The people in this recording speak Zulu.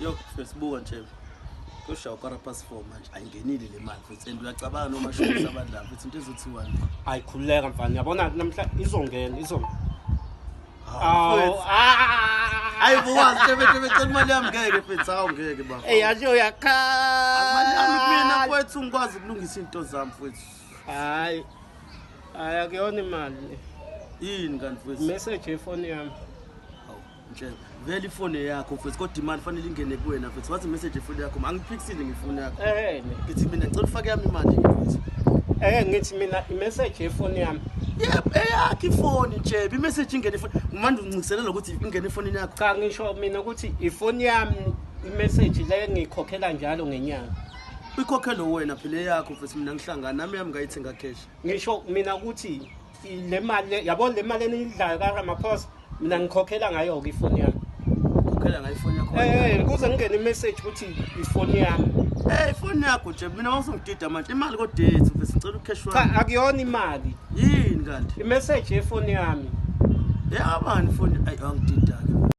Yo, Facebook nje. Kushaya 4:15 manje ayingenile le mali futhi and uyacabanga noma shonisa abantu la futhi into ezothiwani. Ayikhululeka mfana, yabona namhla izongena izongena. Awu, Hayi buwazi tebe tebe cela imali yami ngeke mfethu hawu ngeke baba. Ey yasho Imali yami uyakhala. kumina mfethu ngikwazi ukulungisa into zami mfethu. Hayi. Hayi akuyona imali le. Yini kanti mfethu? Message efoni yami. Hawu, Ntshebe. Vele ifoni yakho mfethu kodwa imali fanele ingene kuwena mfethu. Wathi message efoni yakho angiphikisile ngefoni yakho. Eh ne. Ngithi mina ngicela ufake yami imali ke mfethu. Eh ngithi mina imessage efoni yami. Yebo, eyakho ifoni Ntshebe. Imessage ingene ifoni. Manje uncikiselela ukuthi ingene efonini yakho. Cha ngisho mina ukuthi ifoni yami imessage le ngiyikhokhela njalo ngenyanga. Uyikhokhele wena phela eyakho mfethu mina ngihlangana nami yami ngayithenga cash. Ngisho mina ukuthi le mali le yabona le mali eniyidlayo ka Ramaphosa mina ngikhokhela ngayo ke ifoni yami. Ukhokhela ngayo ifoni yakho. Eh kuze ngingene imessage ukuthi ifoni yami. Eh ifoni yakho nje mina wawusungidida manje imali kodwa yethu mfethu ngicela ucash Cha wami. akuyona imali. Yini kanti? Imessage yefoni yami. Yabani ifoni ayi angidida ke.